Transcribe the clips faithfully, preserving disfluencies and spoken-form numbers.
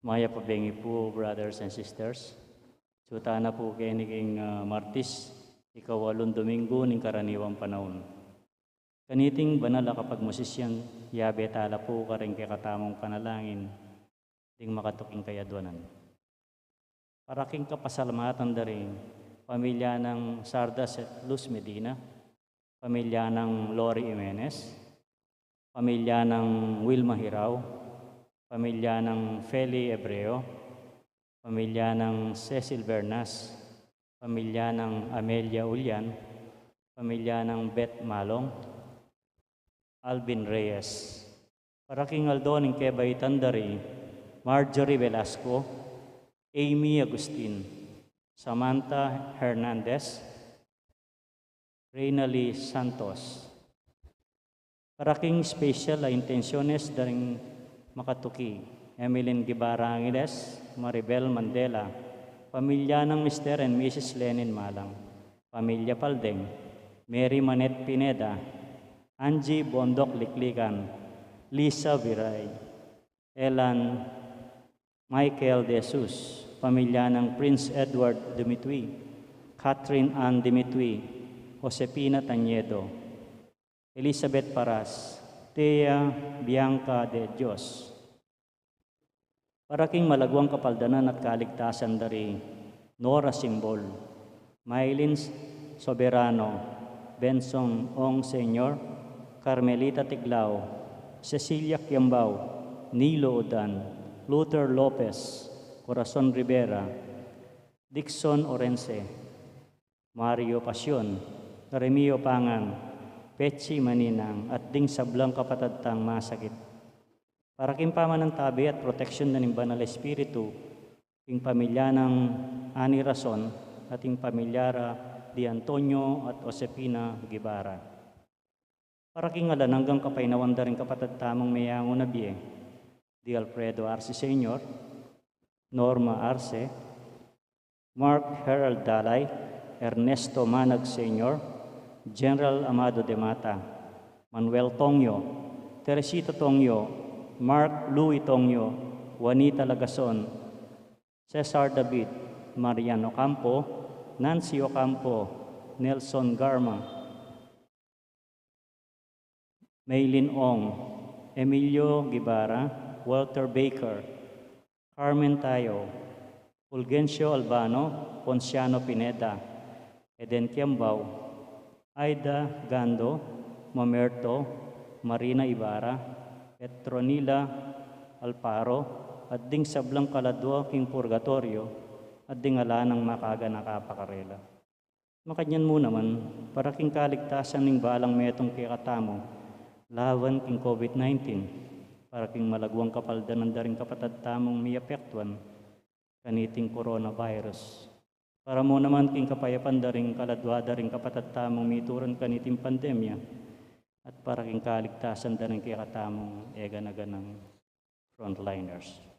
Mayap a bengi pu, brothers and sisters. Sutana pu keni king, ah, Martis, ikawalung Dominggu ning karaniwang panaun. Kaniting banal a kapagmusisyan, yabe tala pu karing kekatamung panalangin ding makatuking kayadwanan. Para king kapasalamatan da ring pamilya nang Sardas at Luz Medina, pamilya nang Lori Jimenez, pamilya nang Wilma Hirao, pamilya nang Feli Hebreo, pamilya nang Cecil Bernas, pamilya nang Amelia Ulian, pamilya nang Beth Malong, Alvin Reyes. Para king aldo ning kebaitan da ri Marjorie Velasco, Amy Agustin, Samantha Hernandez, Reina Lee Santos. Para king special a intensyones da ring makatuki, Emeline Guevara Angeles, Maribel Mandela, pamilya nang Mister and Missus Lenin Malang, pamilya Paldeng, Mary Manette Pineda, Angie Bondoc Liklikan, Lisa Viray, Elan Michael De Jesus, pamilya nang Prince Edward Dumitui, Catherine Ann Dumitui, Josefina Tañedo, Elizabeth Paras, Thea Bianca De Dios. Para king malagwang kapaldanan at kaligtasan da ri Nora Simbol, Mylene Soberano, Benson Ong Senior, Carmelita Tiglao, Cecilia Kiambao, Nilo Udan, Luther Lopez, Corazon Rivera, Dixon Orense, Mario Pasion, Remio Pangan, Petsi Maninang, at ding sablang kapatad tang masakit. Para king pamanantabe at proteksyon na ning Banal Espiritu, king pamilya nang Ani Rason, at king pamilya ra di Antonio at Josefina Guevara. Para king alang anggang kapainawan da ring kapatad tamung meyangu na bie, di Alfredo Arce Senior, Norma Arce, Mark Harold Dalay, Ernesto Manag Senior, General Amado de Mata, Manuel Tongyo, Teresita Tongyo, Mark Louis Tongyo, Juanita Lagason, Cesar David, Marian Ocampo, Nancy Ocampo, Nelson Garma, Maylin Ong, Emilio Guevara, Walter Baker, Carmen Tayo, Fulgencio Albano, Ponciano Pineda, Eden Kiambao, Aida Gando, Mamerto, Marina Ibarra, Petronila Alparo, at ding sablang kaladua king purgatoryo, at ding ala nang makaganaka pa karela. Makanyan mu naman, para king kaligtasan ning balang metung kekatamu laban king COVID nineteen, para king malagwang kapaldanan da ring kapatad tamung miapektuan kaniting coronavirus, para mu naman king kapayapan da ring kaladua da ring kapatad tamung mituran kaniting pandemya, at para king kaligtasan da ring kekatamung eganaganang frontliners.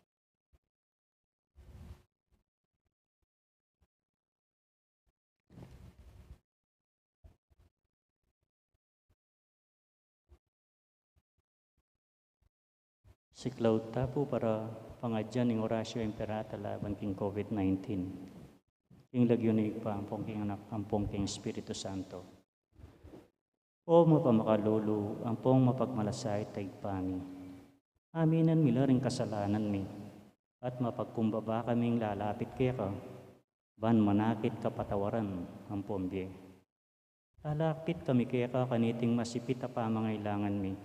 Siklaud ta pu para pangadyan ing Oratio Imperata laban king COVID nineteen. King lagyu ning Ibpa, ampong king Anak, ampong king Espiritu Santo. O mapamakalulu, ampong mapagmalasait a Ibpa mi, aminan mi la ring kasalanan mi, at mapagkumbaba kaming lalapit keka, ban manakit kapatawaran ampong bie. Lalapit kami keka kaniting masipit a pamangailangan mi.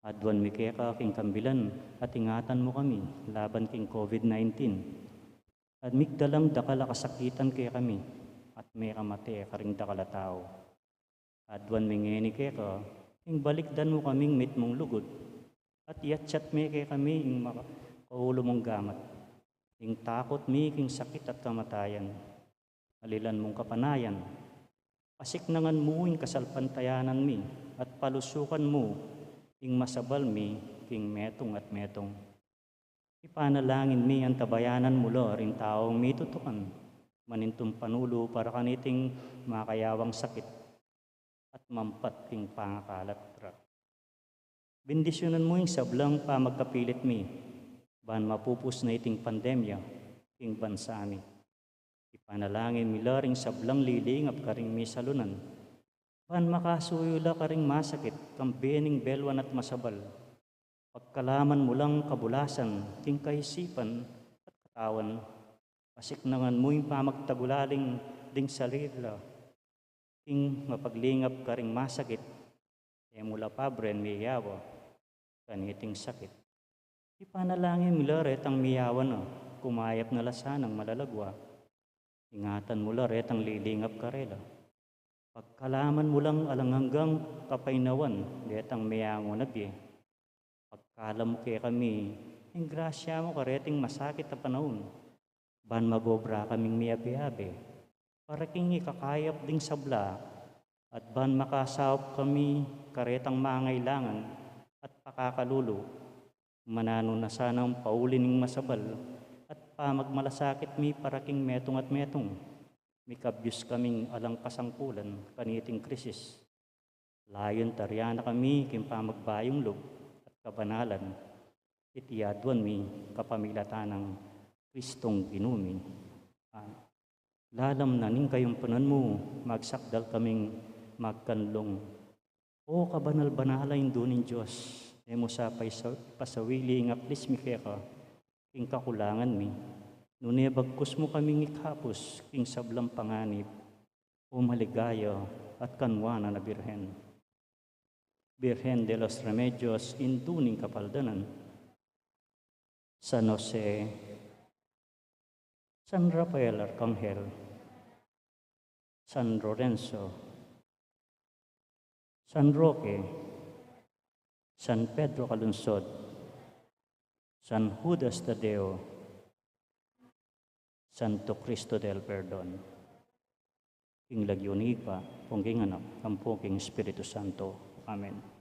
Aduan mi keka king kambilan at ingatan mu kami laban king COVID nineteen. At migdalang dakal a kasakitan kekami at mekamate karing dakal a tau. Aduan mi ngeni keka ing balikdan mu kaming mitmung lugud, at iatsat me kekami ing maka-, kaulu mung gamat, ing takut mi king sakit at kamatayan. Alilan mung kapanayan, pasiknangan mu ing kasalpantayanan mi, at palusukan mu ing masabal mi king metung at metung. Ipanalangin mi, antabayanan mu la ring taung mitutukan, manintun panulu para kaniting makayawang sakit at mampat king pangakalat ra. Bendisyunan mu ing sablang pamagkapilit mi, ban mapupus na iting pandemya king bansa mi. Ipanalangin mi la ring sablang lilingap karing misalunan, ban makasuyu la karing masakit, kambe ning belwan at masabal. Pagkalaman mu lang kabulasan king kaisipan at katawan. Pasiknangan mu ing pamagtagulaling ding sarili la, king mapaglingap karing masakit, e mu la pabren miyawa kaniting sakit. Ipanalangin mi la retang miyawa na, kumayap na la sanang malalagwa. Ingatan mu la retang lilingap karela. Pagkalaman mu lang alang anggang kapaynawan detang meangu na bie. Pagkalam mu kekami ing grasya mu kareting masakit a panaun, ban magobra kaming miabe-abe para king ikakayap ding sabla, at ban makasaup kami karetang mangailangan at pakakalulu. Mananu na sanang pauli ning masabal at pamagmalasakit mi para king metung at metung. Mikabyus kaming alang kasangkulan kaniting krisis. Layun tarian na kami king pamagbayung lub at kabanalan. Iti aduan mi kapamilatan nang Kristong Ginu mi. Amen. Lalam na ning kayumpunan mu, magsakdal kaming magkanlung. O kabanal-banal a Indu ning Dios, e mu sa paisa-, pasawili ing aklis mi keka king kakulangan mi, nune bagkus mu kaming ikabus king sablang panganib. O maligaya at kanwanan a Birhen, Birhen de los Remedios, Indu ning Kapaldanan, San Jose, San Rafael Arkanghel, San Lorenzo, San Roque, San Pedro Calungsod, San Judas Tadeo, Santo Cristo del Perdon. King lagyu ning Ibpa, ampong king Anak, ampong king Espiritu Santo. Amen.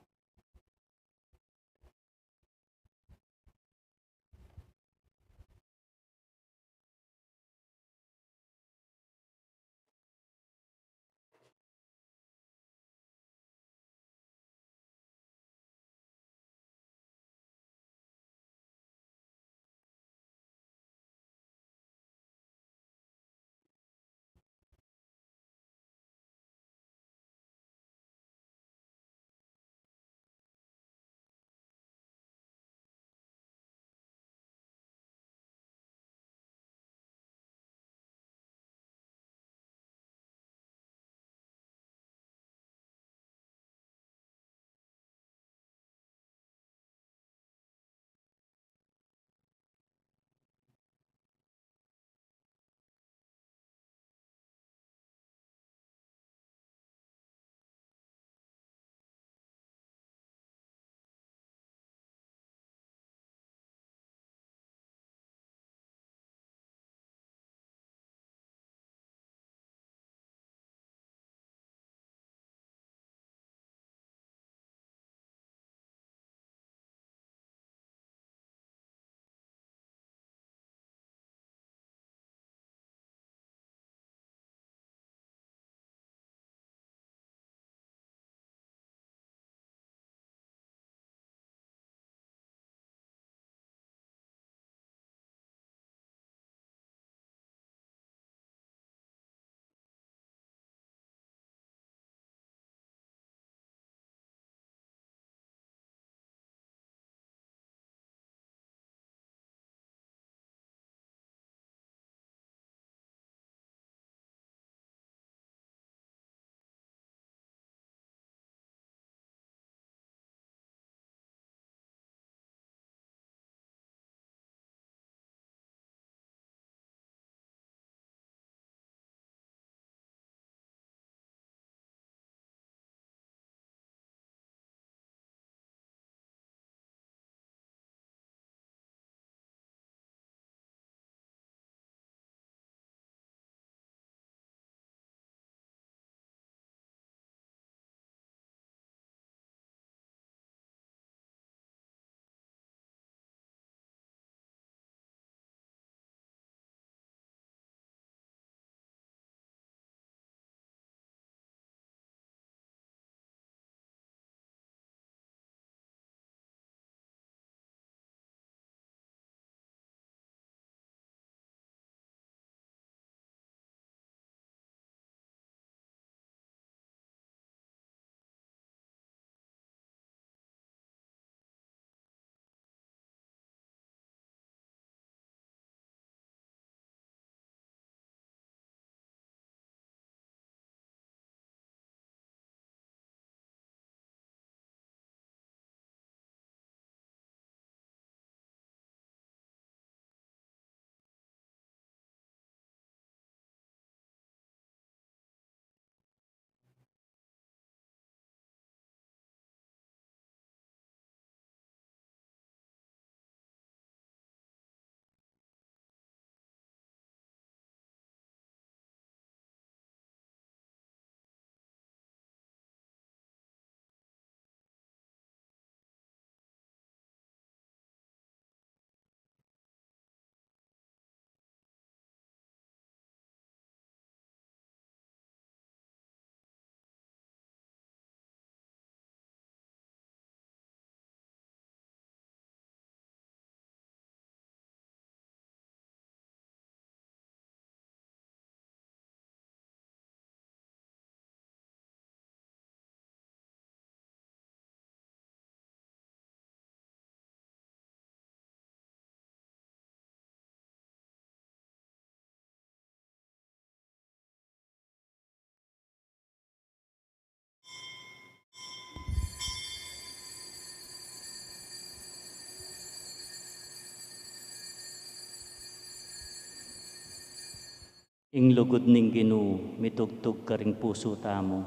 Ing lugud ning Ginu mitugtug karing pusu tamu,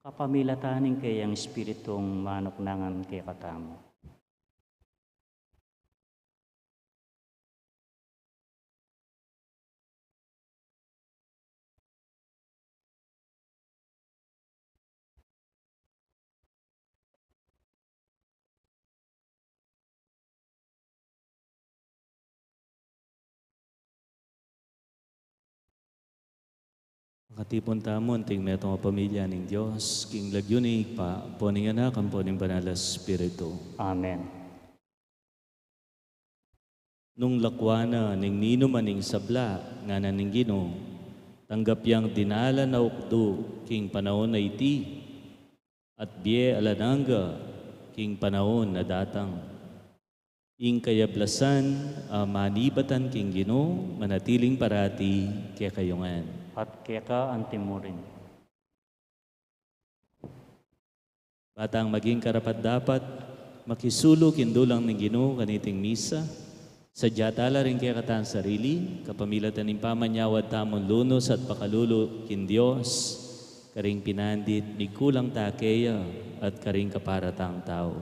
kapamilatan ning kayang Espiritung manuknangan kekatamu. Makatipun tamu anting metung a pamilya ning Dios, king lagyu ning Ibpa, ampo ning Anak, ampo ning Banal a Espiritu. Amen. Nung lakwan na ning ninum a ning sabla, ngana ning Ginu, tanggap yang dinalan a ukdu king panaun a iti, at bie alang angga king panaun a datang. Ing kayablasan a manibatan king Ginu, manatiling parati kekayu ngan. At keka antimurin. Ba tang maging karapat-dapat, makisulu king dulang ning Ginu kaniting misa, sadya tala ring kekatang sarili, kapamilatan ning pamanyawad tamung lunus at pakalulu king Dios, karing pinandit mikulang ta keya at karing kapara tang tau.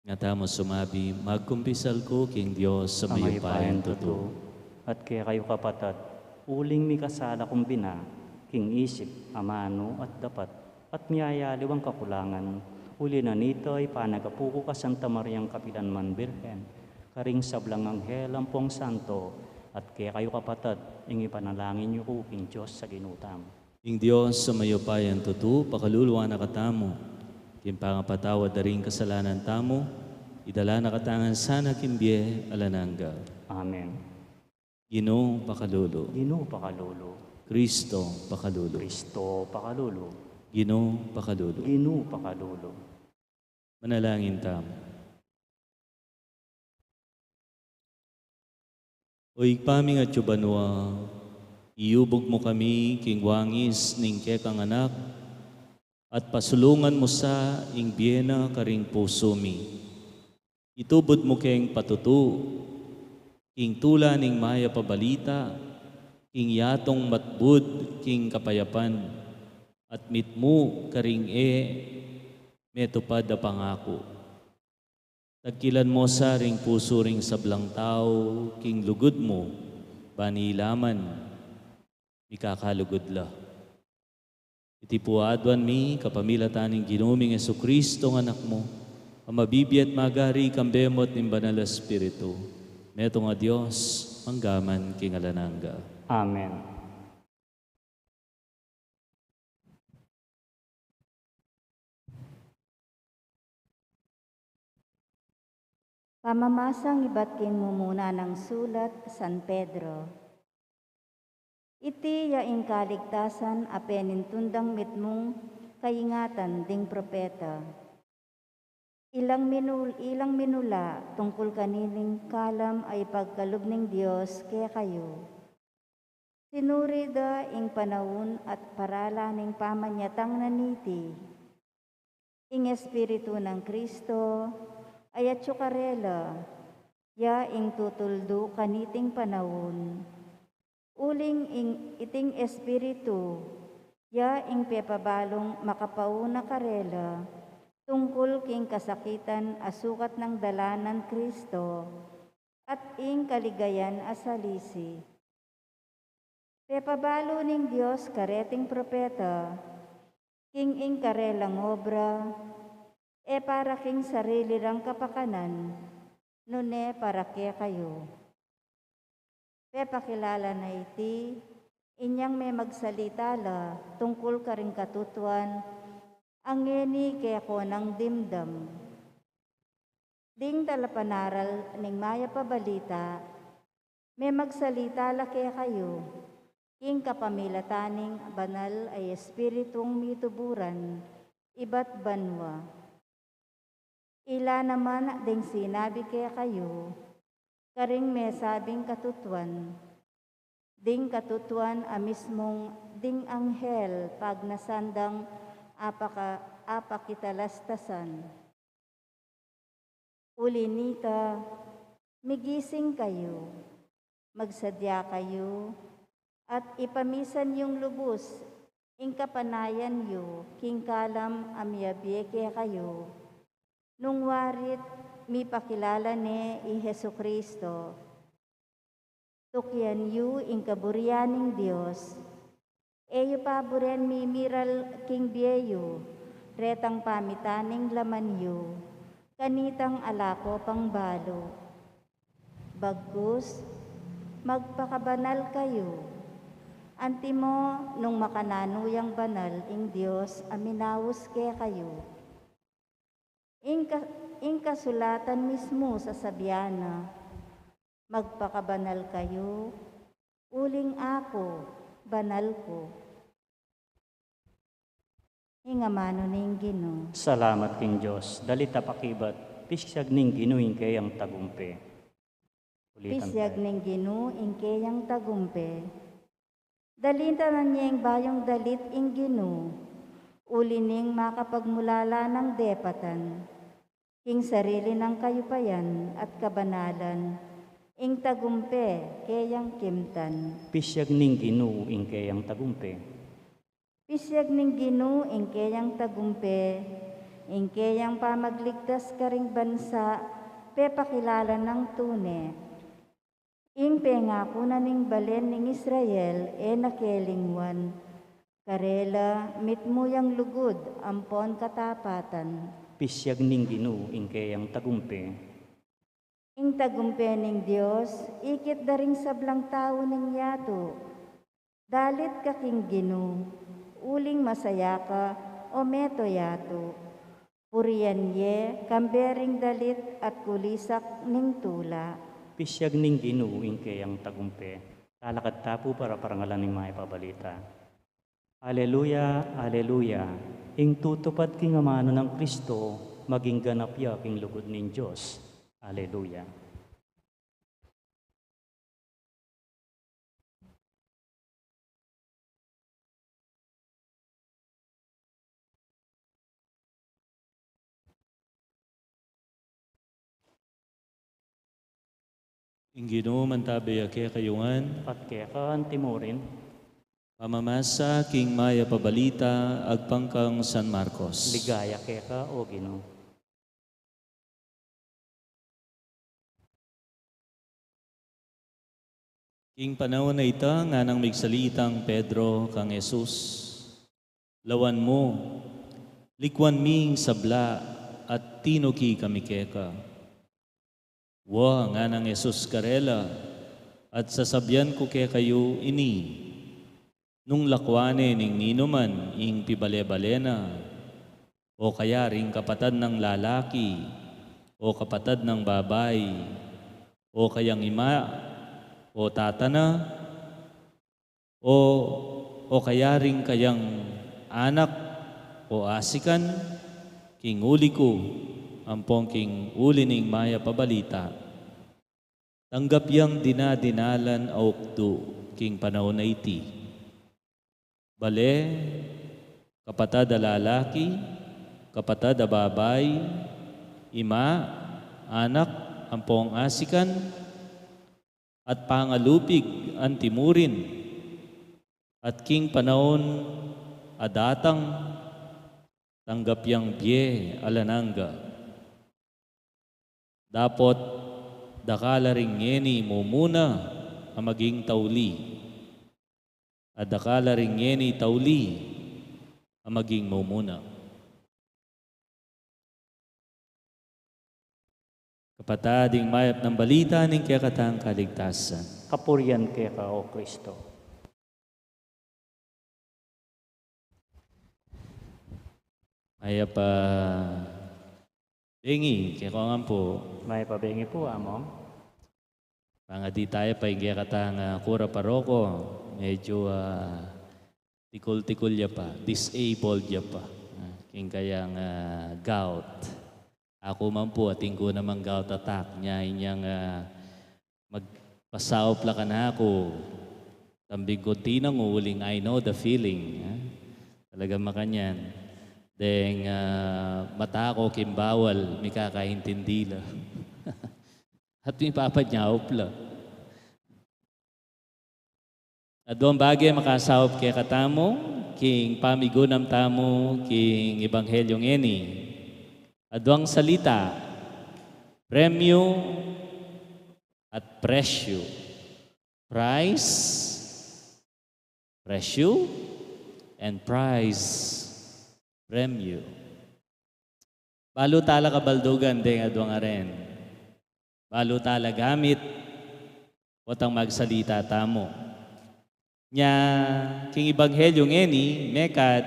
Nga tamu sumabi, magkumpisal ku king Dios a mayupayang tutu. At kekayu kapatad, uling mikasala kung bina, king isip, amanu, at dapat, at miyayaliwang kakulangan, uli na nita ipanagapu ku ka Santa Mariang kapilanman Birhen, karing sablang anghel ampong santo, at kekayu kapatad, ing ipanalangin yu ku king Dios a Ginu tamu. Ing Dios a mayupayang tutu, pakaluluan na katamu, king pangapatawad da ring kasalanan tamu, idala na katamu ngan sana king bie alang angga. Amen. Ginu pakalulu. Ginu pakalulu. Kristo pakalulu. Kristo pakalulu. Ginu pakalulu. Ginu pakalulu. Manalangin tamu. O Ibpa ming atsu banua, iyubug mu kami king wangis ning kekang Anak, at pasulungan mu sa ing bie na karing pusu mi. Itubud mu keng patutu king tula ning mayap a balita, king yatung matbud king kapayapan, at mitmu karing e metupad a pangaku. Tagkilan mu sa ring pusu ring sablang tau king lugud mu, ban ila man mikakalugud la. Iti pu aduan mi kapamilatan ning Ginu ming Jesucristo a Anak mu, a mabibie at magari kambe mu at ning Banal a Espiritu, metung a Dios, mangga man king alang angga. Amen. Pamamasang ibat king mumuna nang sulat San Pedro. Iti ya ing kaligtasan a penintun dang mitmung kaingatan ding propeta. Ilang minul-, ilang minula tungkul kaniting kalam a ipagkalub ning Dios kekayu. Sinuri da ing panaun at paralan ning pamanyatang na niti. Ing Espiritu nang Kristo, ay atsu karela, ya ing tutuldu kaniting panaun. Uling ing iting Espiritu, ya ing pepabalung makapauna karela, tungkul king kasakitan a sukat nang dalan nang Kristo, at ing kaligayan a salisi. Pepabalu ning Dios kareting propeta, king ing karelang obra, e para king sarili rang kapakanan, nune para kekayu. Pepakilala na iti, inyang memagsalita la tungkul karing katutuan, a ngeni keko nang dimdam. Ding talapanaral ning mayap a balita, memagsalita la kekayu, king kapamilatan ning banal a Espiritung mituburan, ibat banua. Ila naman ding sinabi kekayu, karing mesabing katutuan, ding katutuan a mismung ding anghel pagnasan dang apaka-, apakitalastasan. Uli nita, Migising kayu, magsadya kayu, at ipamisan yung lubus ing kapanayan yu king kalam a miyabie kekayu, nung warit mipakilala ne i Jesucristo. Tukian yu ing kaburian ning Dios. E yu paburen mimiral king bie yu retang pamitan ning laman yu, kanitang ala po pang balu. Bagkus, magpakabanal kayu, antimo nung makananu yang banal ing Dios a minaus kekayu. Ing ka-, ing kasulatan mismu sasabian na, "Magpakabanal kayu, uling aku banal ku." Ing amanu ning Ginu. Salamat king Dios. Dalit a pakibat. Pisiag ning Ginu ing keyang tagumpe. Ulitan tayo. Pisiag ning Ginu ing keyang tagumpe. Dalitan na neng bayung dalit ing Ginu, uli ning makapagmulala nang depatan king sarili nang kayupayan at kabanalan, ing tagumpe keyang kimtan. Pisiag ning Ginu ing keyang tagumpe. Pisiag ning Ginu ing keyang tagumpe, ing keyang pamagligtas karing bansa, pepakilala nang tune. Ing pengaku na ning balen ning Israel e na kelingwan. Karela mitmu yang lugud ampon katapatan. Pisiag ning Ginu ing keyang tagumpe. Ing tagumpe ning Dios ikit da ring sablang tau ning yatu. Dalit ka king Ginu, uling masaya ka, o meto yatu. Purian ye kambe ring dalit at kulisak ning tula. Pisiag ning Ginu ing keyang tagumpe. Lalakad ta pu para parangalan ing Mayap a Balita. Aleluya, aleluya. Ing tutupad king amanu nang Kristo, maging ganap ya king lugud ning Dios. Aleluya. Ing Ginu mantabe ya kekayu ngan. At keka antimurin. Pamamasa king Mayap a Balita agpang kang San Marcos. Ligaya keka, o Ginu. King panaun a ita, nganang migsalitang Pedro kang Jesus, "Lawan mu, likuan mi ing sabla at tinuki kami keka." "Wa," nganang Jesus karela, "at sasabian ku kekayu ini, nung lakuan ne ning ninuman ing pibale-bale na, o kaya ring kapatad nang lalaki, o kapatad nang babai, o kayang ima, o tata na, o, o kaya ring kayang anak, o asikan, king uli ku, ampong king uli ning Mayap a Balita, tanggap yang dinadinalan a ukdu king panaun a iti. Bale, kapatad a lalaki, kapatad a babai, ima, anak, ampong asikan, at pangalupig antimurin, at king panaun a datang, tanggap yang bie alang angga. Dapot dakal a ring ngeni mumuna a maging tauli, at dakal a ring ngeni tauli a maging mumuna." Kapatad, ing Mayap nang Balita ning kekatang kaligtasan. Kapurian keka, o Kristo. Mayap a bengi kekayu ngan pu. Mayap a bengi pu, Among. Pangadi taya pa ing kekatang, ah, kura paroko, medyu, ah, tikul-tikul ya pa, disabled ya pa. Ah, king kayang, ah, gout. Aku man pu, atin ku namang gout attack, nya inyang, ah, magpasaup la kanaku, tambing ku tinangu, uling I know the feeling, ah. Talagang makanyan. Deng, ah, mata ku king bawal, mikakaintindi la. At mipapanyaup la. Aduang bage makasaup kekatamu king pamigunam tamu king Ebanghelyo ngeni. Aduang salita, premyu at presyu. Price, presyu, and prize, premyu. Balu tala kabaldugan deng aduang aren. Balu tala gamit, potang magsalita tamu. Nya, king Ebanghelyo ngeni, mekad,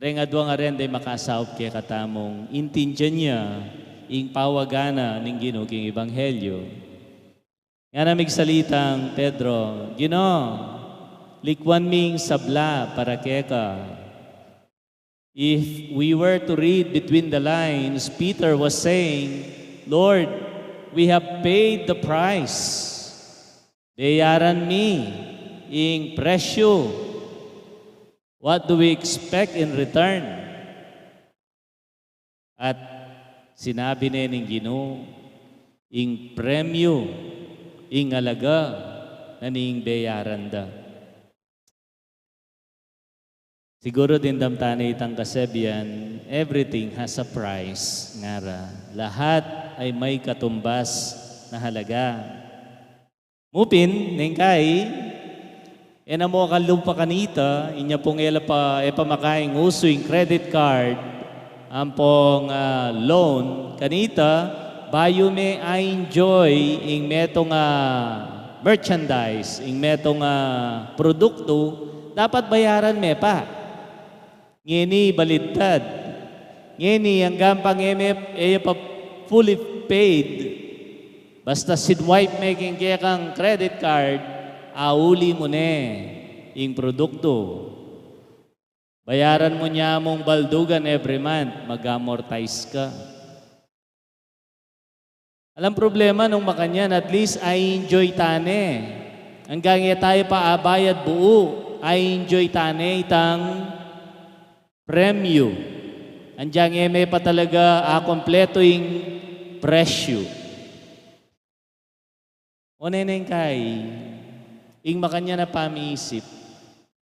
reng aduang aren de makasaup kekatamung intindian ya ing pawaga na ning Ginu king Ebanghelyo. Ngana migsalitang Pedro, Ginu, likuan mi ing sabla para keka. If we were to read between the lines, Peter was saying, Lord, we have paid the price. Bayaran mi ing presyu. What do we expect in return? At sinabi ne ning Ginu, ing premyu, ing alaga na ning bayaran da. Siguru dimdam tane itang kasabian, everything has a price, ngara. Lahat ay may katumbas na halaga. Mu pin, neng kai, e na mu akalupa kanita, inya pung e la pa, e pa makaing usu ing credit card, ampong, ah, loan, kanita, bayu me a-enjoy ing metung a merchandise, ing metung a produktu, dapat bayaran me pa. Ngeni baliktad. Ngeni anggang pang e me, e ya pa fully paid, basta sinwipe me king kekang credit card, auli mu ne ing produktu. Bayaran mu ne mung baldugan every month, mag-amortize ka. Alang problema nung makanyan, at least a-enjoy tane. Anggang e taya pa abayad buu, a-enjoy tane itang premyu. Anggang e me pa talaga akumpletu ing presyu. O neng kai, ing makanyan a pamisip,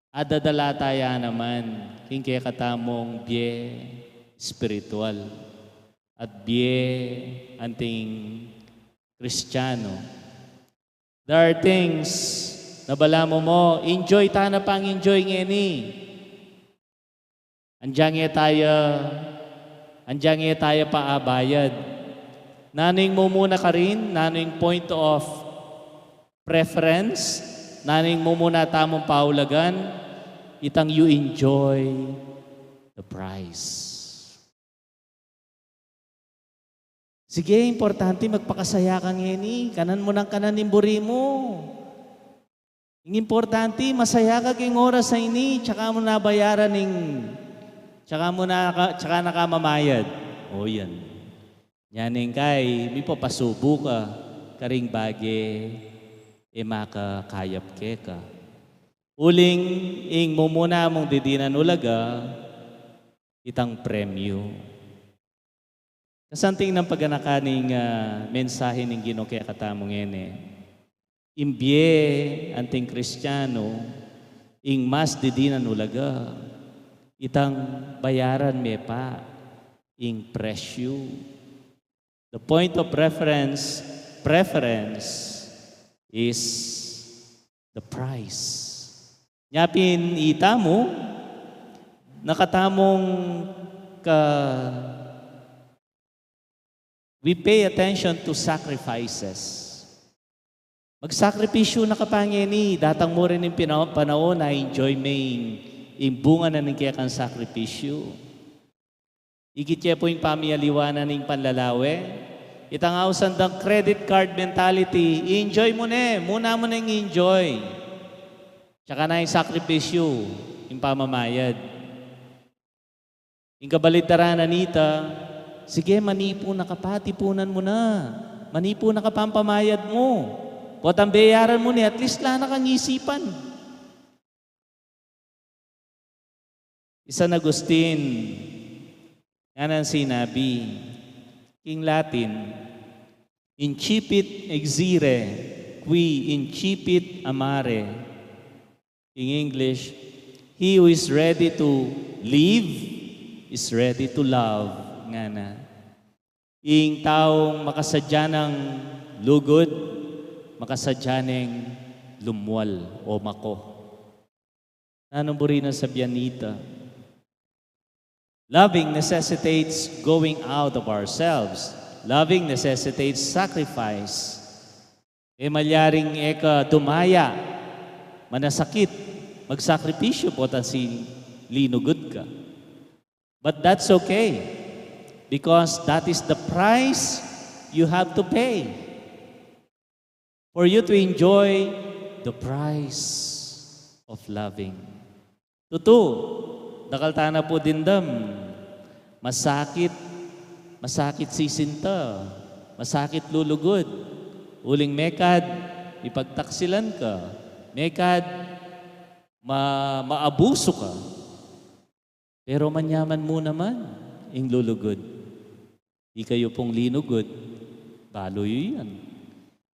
adadala taya naman king kekatamung bie espiritual at bie anting Kristiyanu. There are things na balamu mu, enjoy tana pang enjoy ngeni. Anggang e taya, anggang e taya pa abayad. Nanu ing mumuna karin? Nanu ing point of preference? Nanu ing mumuna tamung paulagan? Itang you enjoy the price. Sige, importante magpakasaya ka ngeni. Kanan mu nang kanan ing buri mu. Ing importante, masaya ka king oras a ini, tsaka mu na bayaran ing, tsaka mu na ka, tsaka na ka mamayad. O yan. Yan ing kai, mipapasubu ka karing bage e makakayap keka. Uling ing mumuna mung didinan ulaga, itang premyu. Kasanting nang paganakan ning, ah, mensahe ning Ginu kekatamu ngeni. Ing bie anting Kristiyanu, ing mas didinan ulaga, itang bayaran me pa ing presyu. The point of reference, preference, is the price. Nya pin itamu, nakatamung ka, we pay attention to sacrifices. Magsakripisyu na ka pa ngeni, datang mu rin ing pina-, panaun a enjoy me ing, ing bunga na ning kekang sakripisyu. Ikit ye pu ing pamialiwa na ning panlalawe. Itang ausan dang credit card mentality, i-enjoy mu ne, muna mu neng i-enjoy. Tsaka na ing sakripisyu, ing pamamayad. Ing kabaliktaran na nita, sige, manipu na ka pa, tipunan mu na. Manipu na ka pa ing pamayad mu. Potang bayaran mu ne, at least ala na kang isipan. I San Agustin, ngana nang sinabi, king Latin, Incipit exire, qui incipit amare. In English, he who is ready to live is ready to love, ngana. Ing taung makasadya nang lugud, makasadya neng lumwal o mako. Nanung buri na sabian nita? Loving necessitates going out of ourselves. Loving necessitates sacrifice. E malyaring e ka dumaya, manasakit, magsakripisyo potang linugud ka. But that's okay, because that is the price you have to pay for you to enjoy the price of loving. Tutu, dakal tana pu dimdam, masakit, masakit sisinta, masakit lulugud. Uling mekad, ipagtaksilan ka, mekad, ma-, maabusu ka. Pero manyaman mu naman ing lulugud. Ikayu pung linugud, balu yu yan.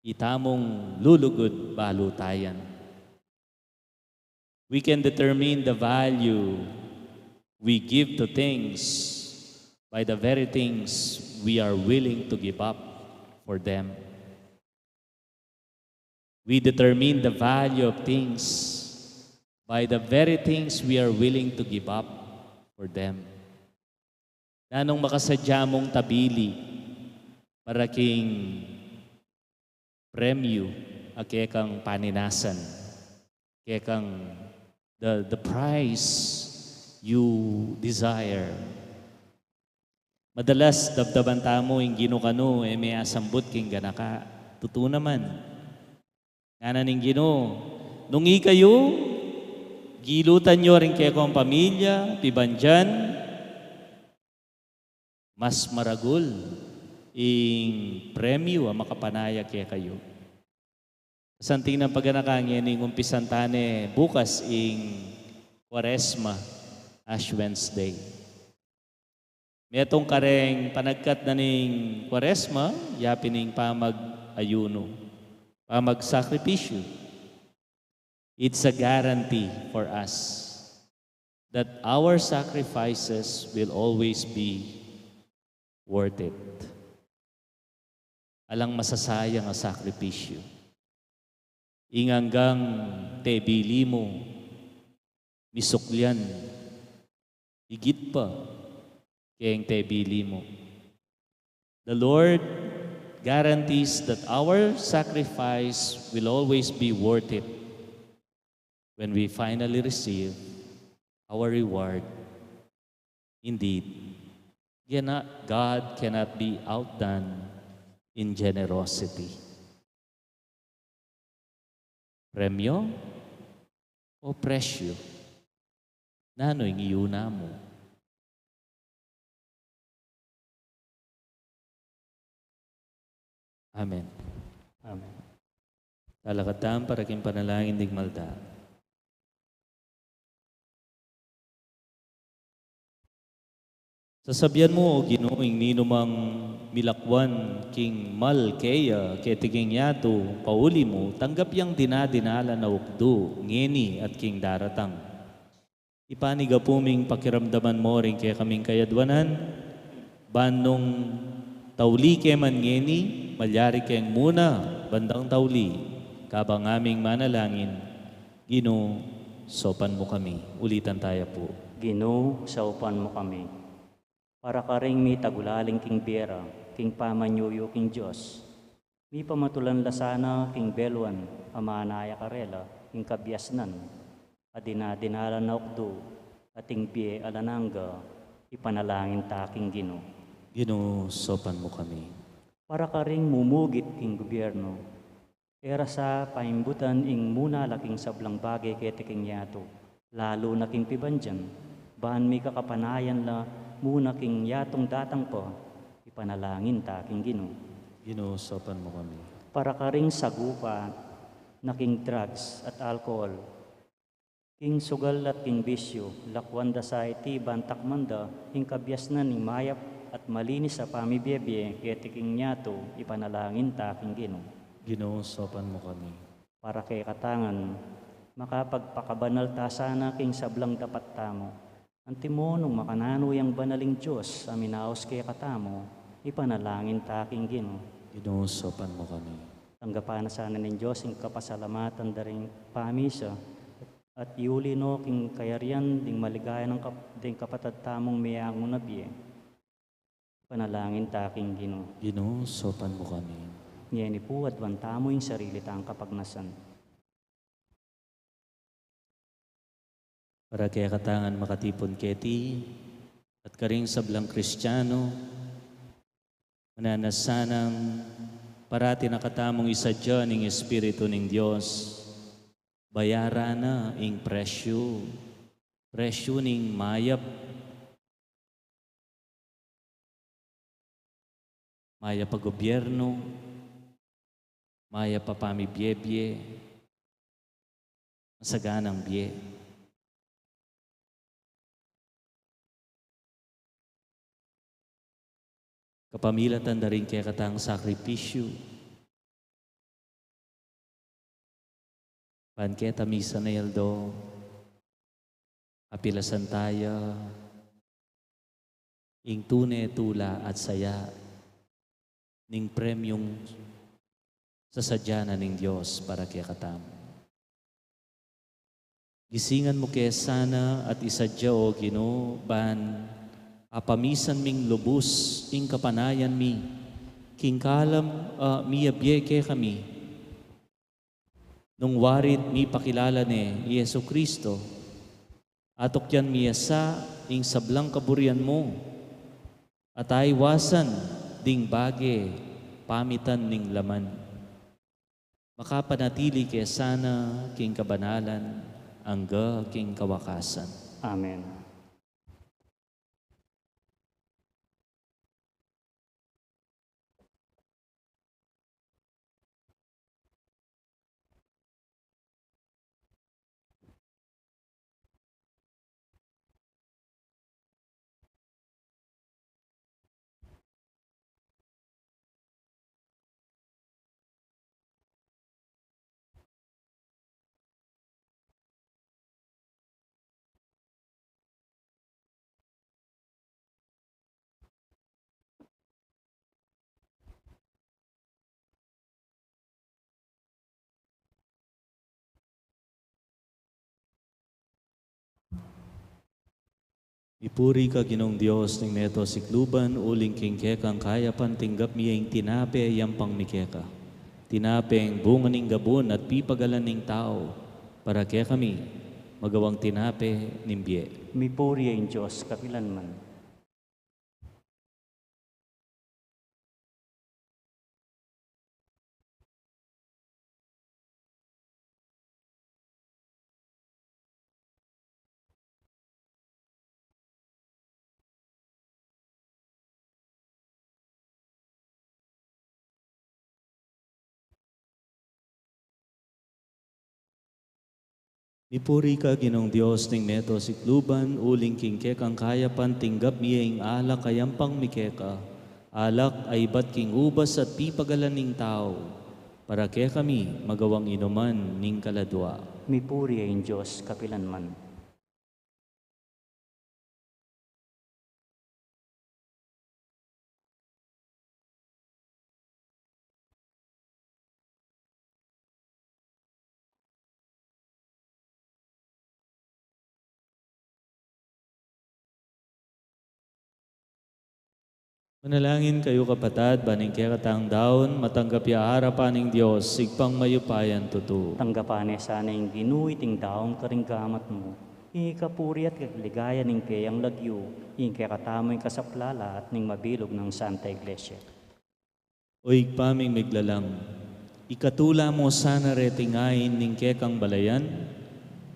Itamung lulugud, balu ta yan. We can determine the value we give to things by the very things we are willing to give up for them. We determine the value of things by the very things we are willing to give up for them. Nanung makasadya mung tabili para king premyu a kekang paninasan, kekang the, the price you desire. Madalas, dabdaban tamu ing Ginu kanu, e me asambut king ganaka. Tutu naman. Ngana ning Ginu, nung ikayu, gilutan yu ring kekong pamilya, pibandian, mas maragul ing premyu a makapanaya kekayu. Santing nang paganaka, ngening umpisan tane bukas ing Kuaresma, Ash Wednesday. Metung kareng panagkat na ning Kuaresma, ya pin ing pamag-ayunu, pamagsakripisyu. It's a guarantee for us that our sacrifices will always be worth it. Alang masasayang a sakripisyu. Ing anggang tebili mu, misuklian, igit pa keng tebili mu. The Lord guarantees that our sacrifice will always be worth it when we finally receive our reward. Indeed, gana-, God cannot be outdone in generosity. Premyo o presyo? Nanu ing iyuna mu? Amen. Amen. Talakad tamu para king panalangin ding malda. Sasabian mu, O Ginu, ing ninumang milakwan king mal keya keti king yatu, pauli mu, tanggap yang dinadinalan a ukdu, ngeni at king daratang. Ipanyawad mu ing pakiramdaman mu ring kekaming kayadwanan, ban nung tauli ke man ngeni, malyari keng muna bandang tauli, kabang aming manalangin. Ginu, saupan mu kami. Ulitan taya pu. Ginu, saupan mu kami. Para karing mitagulaling king bie ra, king pamanyuyu king Dios, mipamatulan la sana king beluan a manaya karela king kabiasnan a dinadinalan a ukdu at ing bie alang angga, ipanalangin ta king Ginu. Ginu, saupan mu kami. Para karing mumugit king gobyerno, e ra sa paimbutan ing muna la king sablang bage keti king yatu, lalu na king pibandian, ban mikakapanayan la muna king yatung datang pa, ipanalangin ta king Ginu. Ginu, saupan mu kami. Para karing sagupa na king drugs at alcohol, king sugal at king bisyu, lakwan da sa iti ban takman da ing kabiasnan ning mayap at malinis a pamibiebie keti king yatu, ipanalangin ta king Ginu. Ginu, saupan mu kami. Para kekatang ngan, makapagpakabanal ta sana king sablang dapat tamu. Antimo nung makananu yang banaling Dios a minaus kekatamu, ipanalangin ta king Ginu. Ginu, saupan mu kami. Tanggapan na sana ning Dios ing kapasalamatan da ring pamisa, at iuli no king kayarian ding maligaya nang kap-, ding kapatad tamung meangu na bie. Panalangin ta king Ginu. Ginu, saupan mu kami. Ngeni pu, aduan tamu ing sarili tang kapagnasan. Para kekatang ngan makatipun keti, at karing sablang Kristiano, mananu sanang parati na katamung isadya ning Espiritu ning Dios, bayaran na ing presyu, presyu ning mayap, mayap a gobyerno, mayap a pamibiebie, masaganang bie. Kapamilatan da ring kekatang sakripisyu, ban keta misan a aldo, apilasan taya ing tune tula at saya ning premyung sasadya na ning Dios para kekatamu. Gisingan mu ke sana at isadya, O Ginu, ban apamisan ming lubus ing kapanayan mi king kalam a miyabie kekami. Nung warit mipakilala ne i Jesucristo, atukyan mi ya sa ing sablang kaburian mu, at aiwasan ding bage pamitan ning laman. Makapanatili ke sana king kabanalan angga king kawakasan. Amen. Mipuri ka Ginung Dios ning meto sikluban, uling king kekang kayapan tinggap mi ya ing tinape a yampang mi keka. Tinapeng bunga ning gabun at pipagalan ning tau, para kekami, magawang tinape ning bie. Mipuri ya ing Dios kapilanman. Mipuri ka Ginung Dios ning meto sikluban, uling king kekang kayapan tinggap mi ya ing alak a yampang mi keka, alak a ibat king ubas at pipagalan ning tau, para kekami magawang inuman ning kaladua. Mipuri ya ing Dios kapilanman. Manalangin kayu, kapatad, ban ing kekatang daun matanggap ya arapan ning Dios, Ibpang mayupayang tutu. Tanggapan ne sana ning Ginu iting daun karing gamat mu, ing ikapuri at ikaligayan ning keyang lagyu, ing kekatamung kasaplalan at ning mabilug nang Santa Iglesia. O Ibpa ming miglalang, ikatula mu sana reting ain ning kekang balayan,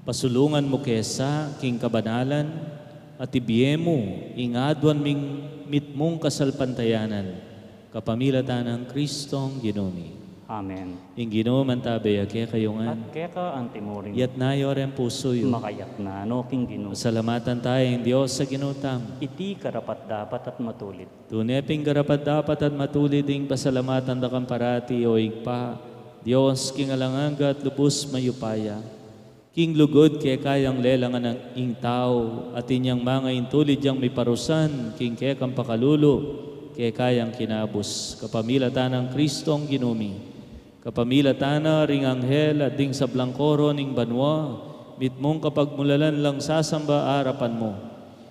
pasulungan mu ke sa king kabanalan, at ibie mu ing aduan ming mitmung kasalpantayanan, kapamilatan nang Kristong Ginu mi. Amen. Ing Ginu mantabe ya kekayu ngan. At keka antimurin. Iyatas yu reng pusu yu. Makayatas no king Ginu. Pasalamatan taya ing Dios a Ginu tamu. Iti karapat-dapat at matulid. Tune pin karapat-dapat at matulid ing pasalamatan da kang parati, o Ibpa, Dios king alang angga at lubus mayupaya. King lugud keka yang lelangan ing tau, at inyang manga intulid yang miparusan king kekang pakalulu, keka yang kinabus, kapamilatan nang Kristong Ginu mi. Kapamilatan na ring anghel at ding sablang koro ning banua, mitmung kapagmulalan lang sasamba arapan mu.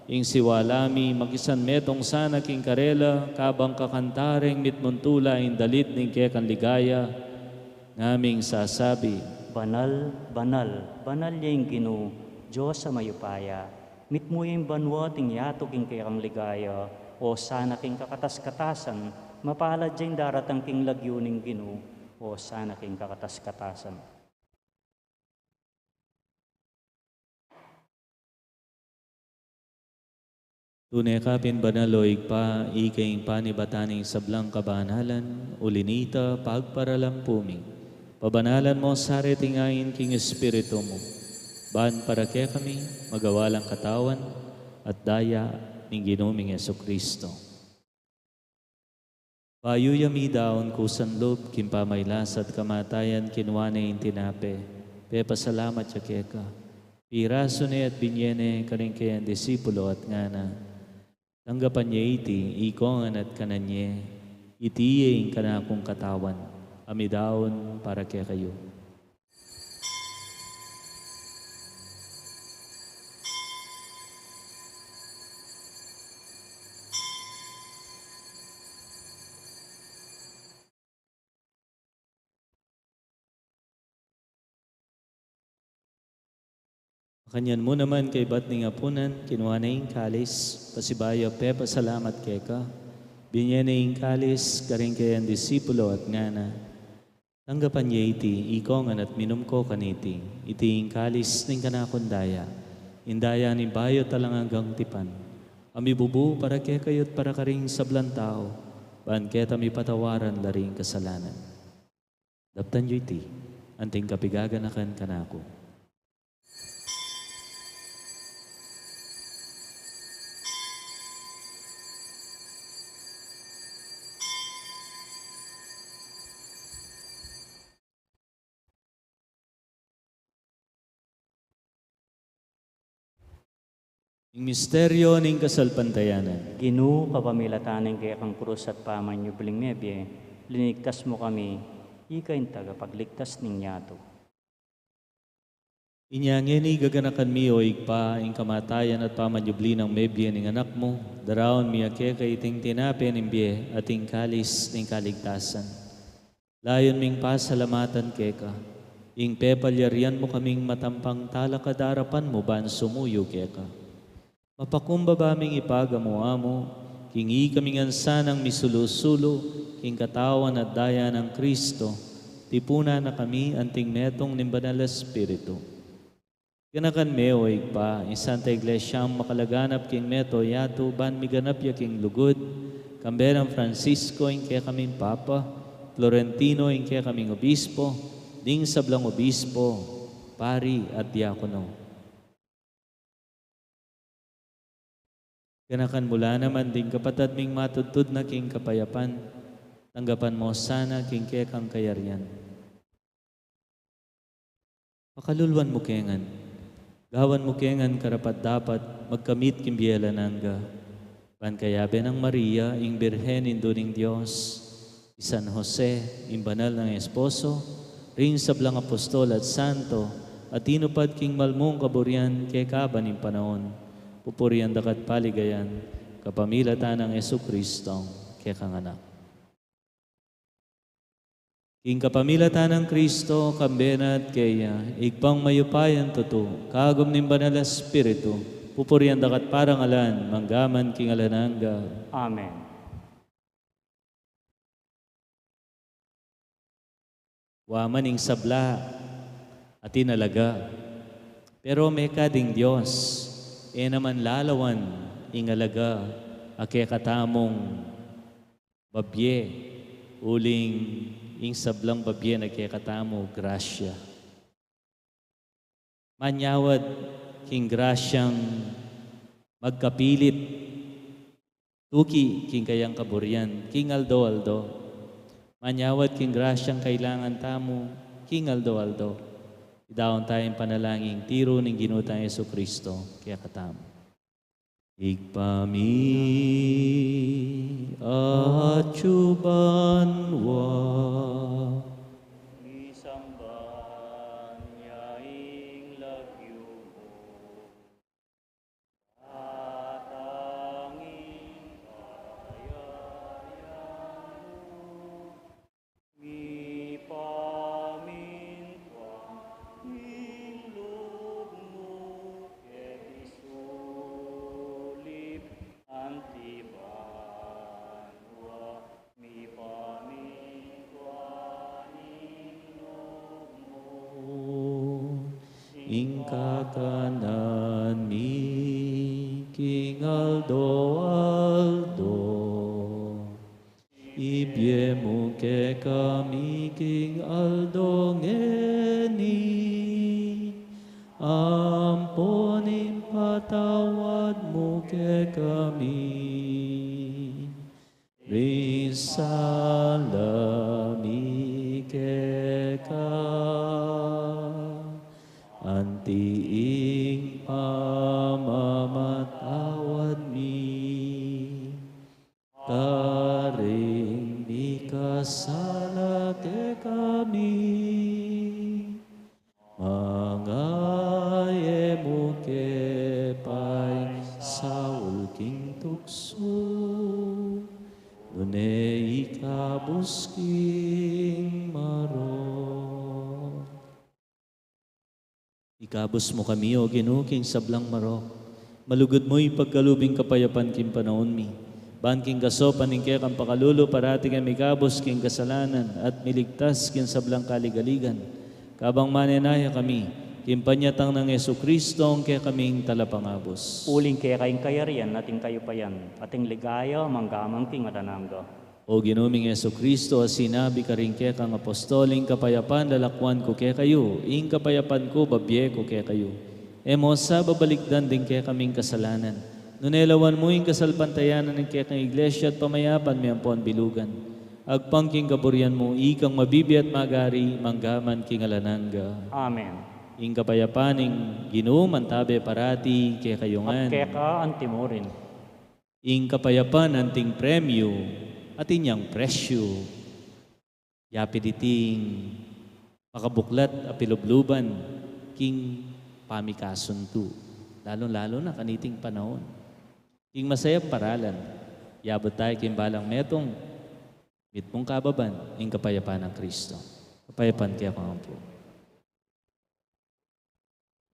Ing siwala mi, makisan metung sana king karela, kabang kakanta reng mitmung tula ing dalit ning kekang ligaya, ngaming sasabi: Banal, banal, banal ya ing Ginu, Dios a mayupaya. Mitmu ya ing banua at ing yatu king kekang ligaya. Osana king kakatas-katasan. Mapalad ya ing daratang king lagyu ning Ginu. Osana king kakatas-katasan. Tune ka pin banal, o Ibpa, ika ing panibatan ning sablang kabanalan, uli na nita pagparalan pu mi. Pabanalan mu sa reting ain king Espiritu mu, ban para kekami magawa lang katawan at daya ning Ginu ming Jesucristo. Bayu ya midaun kusan lub king pamailas at kamatayan, kinua ne ing tinape, pepasalamat ya keka, pirasu ne at binye ne karing kayang disipulo at ngana: Tanggapan ye iti ikongan at kanan ye, iti ye ing kanakung katawan a midaun para kekayu. Makanyan mu naman kaybat ning apunan, kinua ne ing kalis, pasibayu pepasalamat keka, binye ne ing kalis karing kayang disipulo at ngana: Tanggapan ye iti ikongan at minum ko kaniti, iti ing kalis ning kanakung daya, ing daya ning bayu at alang anggang tipan, a mibubu para kekayu at para karing sablang tau, ban keta mipatawaran la ring kasalanan. Daptan yu iti, anting kapigaganakan kanaku. Ing misteryu ning kasalpantayanan. Ginu, kapamilatan ning kekang krus at pamanyubling mebie, linigtas mu kami, ika ing tagapagligtas ning yatu. Inya ngeni gaganakan mi, o Ibpa, ing kamatayan at pamanyubli nang mebie ning Anak mu, daraun mi keka iting tinape ning bie at ing kalis ning kaligtasan. Layun ming pasalamatan keka ing pepalyarian mu kaming matampang talakad arapan mu ban sumuyu keka. Mapakumbaba ming ipagamu-amu king ikami ngan sanang misulu-sulu king katawan at daya nang Kristo, tipunan na kami anting metung ning Banal a Espiritu. Ganakan me, o Ibpa, ing Santa Iglesia mung makalaganap king mabilug a yatu, ban miganap ya king lugud, kambe nang Francisco ing kekaming Papa, Florentino ing kekaming Obispo, ding sablang obispo, pari at diakono. Ganakan mu la naman ding kapatad ming matudtud na king kapayapan, tanggapan mu sana king kekang kayarian. Pakaluluan mu ke ngan, gawan mu ke ngan karapat-dapat magkamit king bie alang angga, ban kayabe nang Maria, ing Birhen Indu ning Dios, i San Jose, ing banal nang esposo, ring sablang apostol at santo, a tinupad king malmung kaburian kekaba ning panaun, pupurian da ka at paligayan, kapamilatan nang Jesucristong kekang Anak. King kapamilatan nang Kristo, kambe na at keya, Ibpang mayupayang tutu, kagum ning Banal a Espiritu, pupurian da ka at parangalan, mangga man king alang angga. Amen. Wa man ing sabla a tinalaga, pero mekad ing Dios, e na man lalawan ing alaga a kekatamung mabie, uling ing sablang babie na kekatamu grasya. Manyawad king grasyang magkapilit tuki king kayang kaburian king aldo-aldo. Manyawad king grasyang kailangan tamu king aldo-aldo. Idaun taya ing panalangin tiru ning Ginu tang Jesucristo kekatamu. Ibpa mi, atsu ka banua. Misamban ya ing lagyu mu. Datang ing kayarian mu. Mipamintuan ing lub mu keti sulip anti banua. Mipamintuan ing lub mu. Ing kakanan mi king aldo-aldo ibie mu kekami king aldo ngeni, ampon ipatawad mu kekami ring sala mi keka, anti ing pamamatawad mi karing mikasala kekami. Manga e mu ke paisaul king tuksu, nune ikabus king marok. Ikabus mu kami, O Ginu, king sablang marok. Malugud mu ipagkalub ing kapayapan king panaun mi. Ban king kasaupan ning kekang pakalulu, parati kaming ikabus king kasalanan at miligtas king sablang kaligaligan. Kabang manenaya kami king panyatang nang Jesucristo, ing kekaming Talapangabus. Uling keka ing kayarian at ing kayupayan at ing ligaya manggaman king alang angga. O Ginu ming Jesucristo, a sinabi karing kekang apostol, ing kapayapan lalakwan ku kekayu, ing kapayapan ku babie ku kekayu. E mu sa babalikdan ding kekaming kasalanan, nune lawan mu ing kasalpantayanan ning kekang Iglesia at pamayapan mi ampon bilugan. Agpang king kaburian mu, ikang mabibie at magari manggaman king alang angga. Amen. Ing kapayapan ning Ginu mantabe parati kekayu ngan. At keka antimurin. Ing kapayapan anting premyu at inyang presyu. Yapin iting makabuklat a pilubluban king pamikasuntu, lalu-lalu na kaniting panaun. King masayap paralan, yabut taya king balang metung, mitmung kababan ing kapayapan nang Kristo. Kapayapan kekayu ngan pu.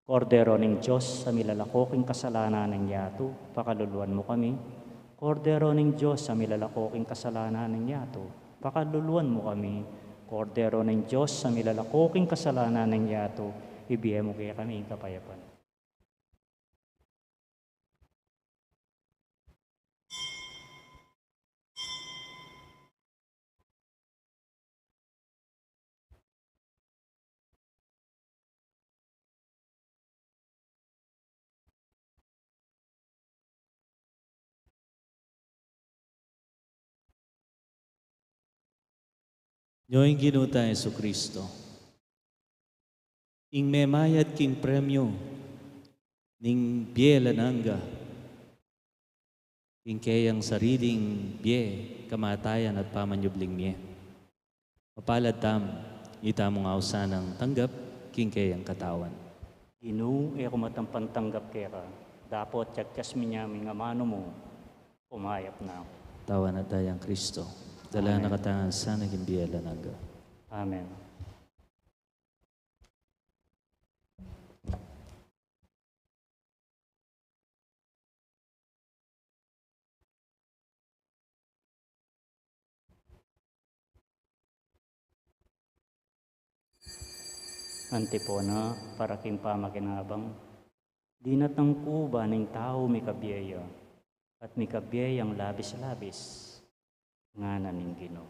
Kordero ning Dios, a milalako king kasalanan ning yatu, pakaluluan mu kami. Kordero ning Dios, a milalako king kasalanan ning yatu, pakaluluan mu kami. Kordero ning Dios, a milalako king kasalanan ning yatu, ibie mu kekami ing kapayapan. Nyo ing Ginu tang Jesucristo, ing memayad king premyu ning bie alang angga, king keyang sariling bie, kamatayan at pamanyubling mie. Mapalad tamu, itamu ngan sanang tanggap king keyang katawan. Ginu, e ku matampan tanggap keka, dapot kyakkyas mi ne ing amanu mu, kumayap na ku. Tawan at dayang Kristo, dala na katamu sana king bie alang angga. Amen. Antipona para king pamakinabang. Dinatang ku ban ing tau mikabie ya, at mikabie yang labis-labis. Ngana ning Ginu.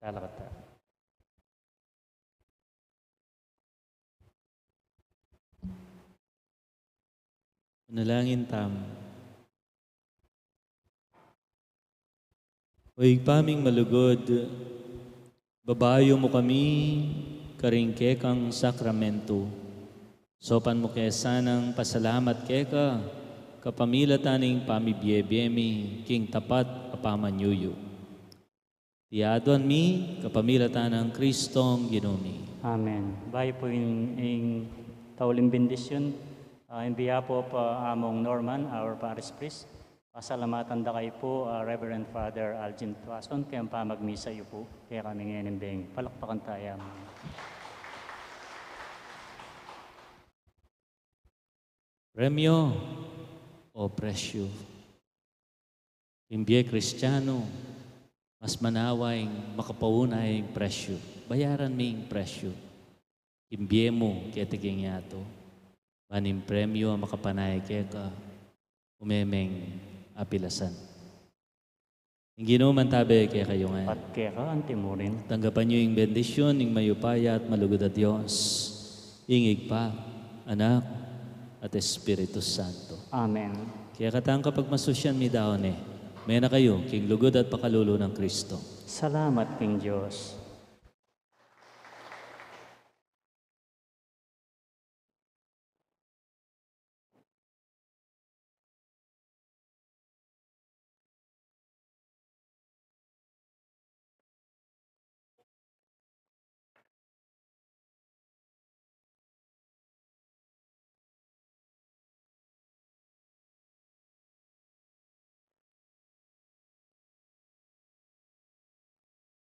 Talakad ta. Manalangin tamu. O Ibpa ming malugud, babayu mu kami karing kekang sakramentu. Saupan mu ke sanang pasalamat keka kapamilatan ning pamibie-bie mi king tapat a pamanyuyu. Iti aduan mi kapamilatan nang Kristong Ginu mi. Amen. Bayu pu ing, ing tauling bendisyun, ah, in behalf of, ah, Among Norman, our parish priest, pasalamatan da kayu pu, ah, Reverend Father Algin Tuason, keng pamagmisa yu pu kekami ngening bengi. Palakpakan taya. Premyo o presyu. Ing bie Kristiyanu, mas manawa ing makapauna ing presyu. Bayaran mi ing presyu. Ing bie mu keti king yatu. Ban ing premyu a makapanaya keka, ume meng apilasan. Ing Ginu mantabe kekayu ngan. At keka antimurin. Tanggapan yu ing bendisyun ning mayupaya at malugud a Dios, ing Ibpa, Anak, at Espiritu Santo. Amen. Kaya katang kapagmasusyan mi daun e, mena kayu king lugud at pakalulu nang Kristo. Salamat king Dios.